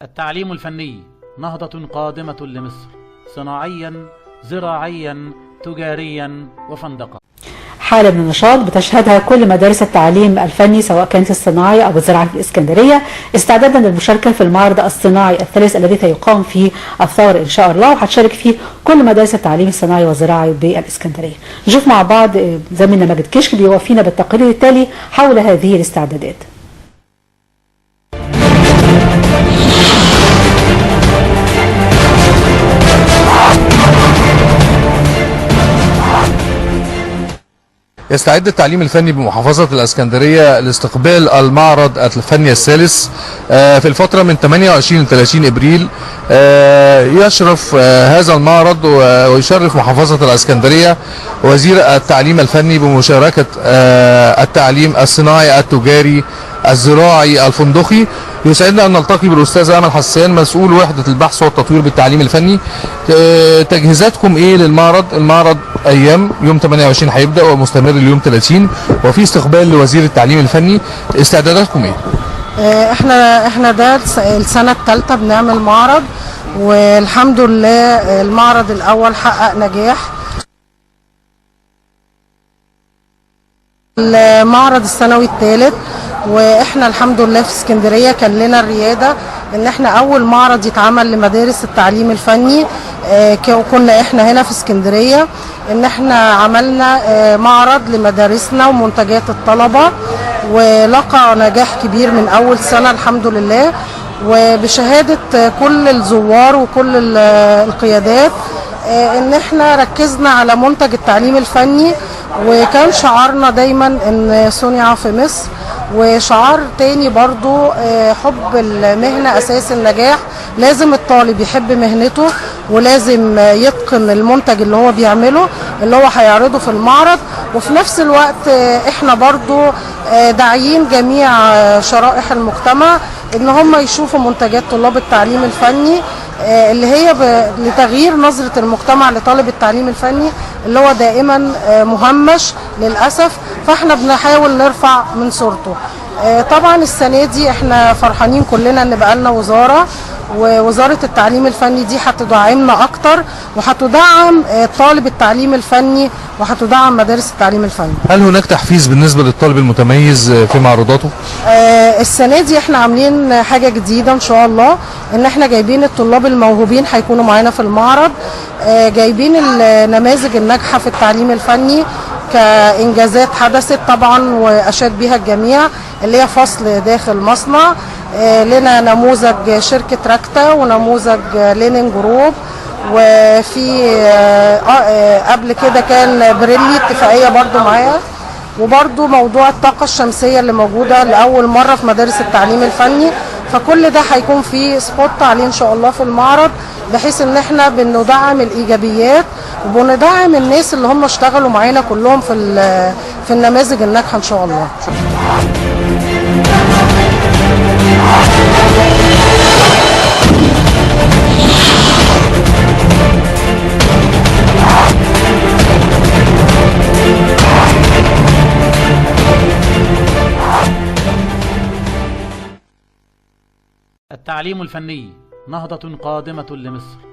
التعليم الفني نهضة قادمة لمصر، صناعيا زراعيا تجاريا وفندقا. حالة من النشاط بتشهدها كل مدارس التعليم الفني سواء كانت الصناعي أو الزراعي في الإسكندرية، استعدادا للمشاركة في المعرض الصناعي الثالث الذي سيقام في الثورة إن شاء الله، وهتشارك فيه كل مدارس التعليم الصناعي والزراعي بالإسكندرية. نشوف مع بعض زميلنا ماجد كشك بيوفينا بالتقرير التالي حول هذه الاستعدادات. يستعد التعليم الفني بمحافظة الإسكندرية لاستقبال المعرض الفني الثالث في الفترة من 28 ل 30 إبريل. يشرف هذا المعرض ويشرف محافظة الإسكندرية وزير التعليم الفني بمشاركة التعليم الصناعي التجاري الزراعي الفندقي. يسعدنا أن نلتقي بالأستاذ أمل حسان مسؤول وحدة البحث والتطوير بالتعليم الفني. تجهيزاتكم إيه للمعرض؟ المعرض أيام يوم 28 هيبدأ ومستمر اليوم 30، وفي استقبال لوزير التعليم الفني. استعداداتكم إيه؟ احنا ده السنة الثالثة بنعمل معرض، والحمد لله المعرض الأول حقق نجاح. المعرض السنوي الثالث، واحنا الحمد لله في اسكندرية كان لنا الرياده ان احنا اول معرض يتعمل لمدارس التعليم الفني. كنا احنا هنا في اسكندرية ان احنا عملنا معرض لمدارسنا ومنتجات الطلبة، ولقى نجاح كبير من اول سنة الحمد لله، وبشهاده كل الزوار وكل القيادات ان احنا ركزنا على منتج التعليم الفني، وكان شعارنا دايما ان صنع في مصر. وشعار تاني برضو حب المهنة أساس النجاح، لازم الطالب يحب مهنته ولازم يتقن المنتج اللي هو بيعمله اللي هو هيعرضه في المعرض. وفي نفس الوقت احنا برضو داعيين جميع شرائح المجتمع ان هم يشوفوا منتجات طلاب التعليم الفني اللي هي لتغيير نظرة المجتمع لطالب التعليم الفني اللي هو دائما مهمش للأسف، فاحنا بنحاول نرفع من صورته. طبعا السنة دي احنا فرحانين كلنا ان بقى لنا وزارة، ووزارة التعليم الفني دي هتدعمنا اكتر وهتدعم طالب التعليم الفني وهتدعم مدارس التعليم الفني. هل هناك تحفيز بالنسبة للطالب المتميز في معروضاته؟ السنة دي احنا عاملين حاجة جديدة ان شاء الله، ان احنا جايبين الطلاب الموهوبين هيكونوا معانا في المعرض، جايبين النماذج الناجحة في التعليم الفني كإنجازات حدثت طبعا وأشاد بها الجميع، اللي هي فصل داخل مصنع. لنا نموذج شركة راكتا ونموذج لينين جروب، وفي قبل كده كان بريلي اتفاقية برضو معاها، وبرضو موضوع الطاقة الشمسية اللي موجودة لأول مرة في مدارس التعليم الفني. فكل ده هيكون فيه spot عليه إن شاء الله في المعرض، بحيث ان احنا بندعم الإيجابيات وبندعم الناس اللي هم اشتغلوا معانا كلهم في النماذج الناجحة إن شاء الله. التعليم الفني نهضة قادمة لمصر،